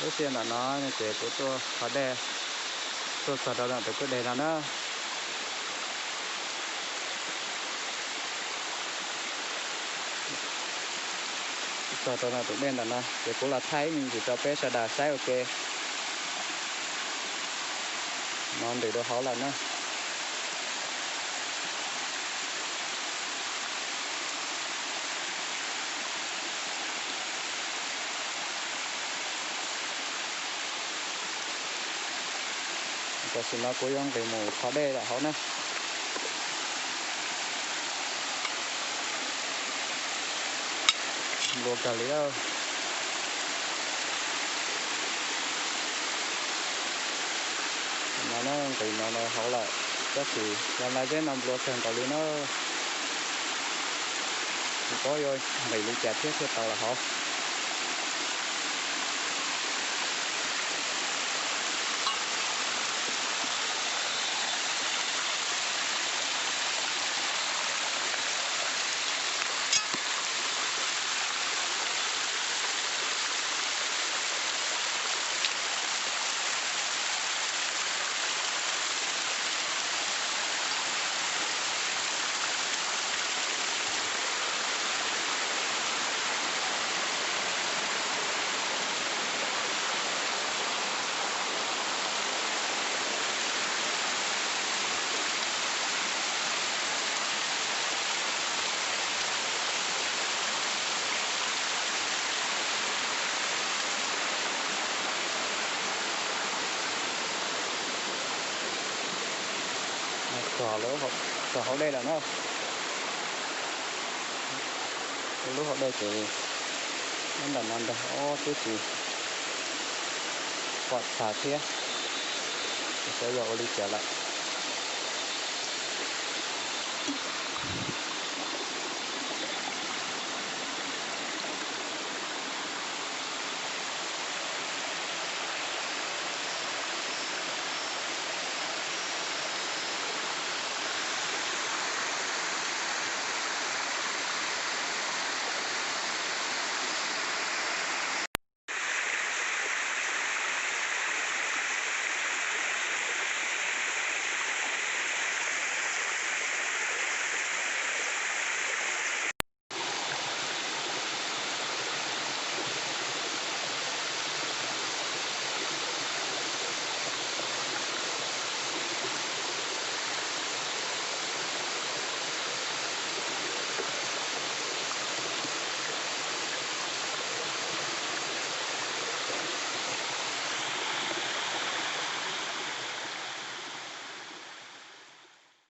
Lub sij hawm ntawm no ces kuv tuaj qhov dej, tuaj txog rau ntawm tus kwj deg no na. Txog rau ntawm tus dej ntawm no ces kuv los thaij ib me ntsis rau peb sawv daws saib ua ke. No ntws rau hauv lawm na. Tam sim no kuv yuav nqis mus qhov dej lawm hauv na. Nplua kawg li. No nqis no hauv lawm, tab sis yog lawv zeb no nplua kawg nkaus li na. Tsis paub yuav nqis li cas thiab thiaj tau lawm hauv. Txog hauv dej lawm na. Lub hauv dej ces nyob ntawm no ntag, twb tsis pom txha thiab, xyov yog ua li cas lawm.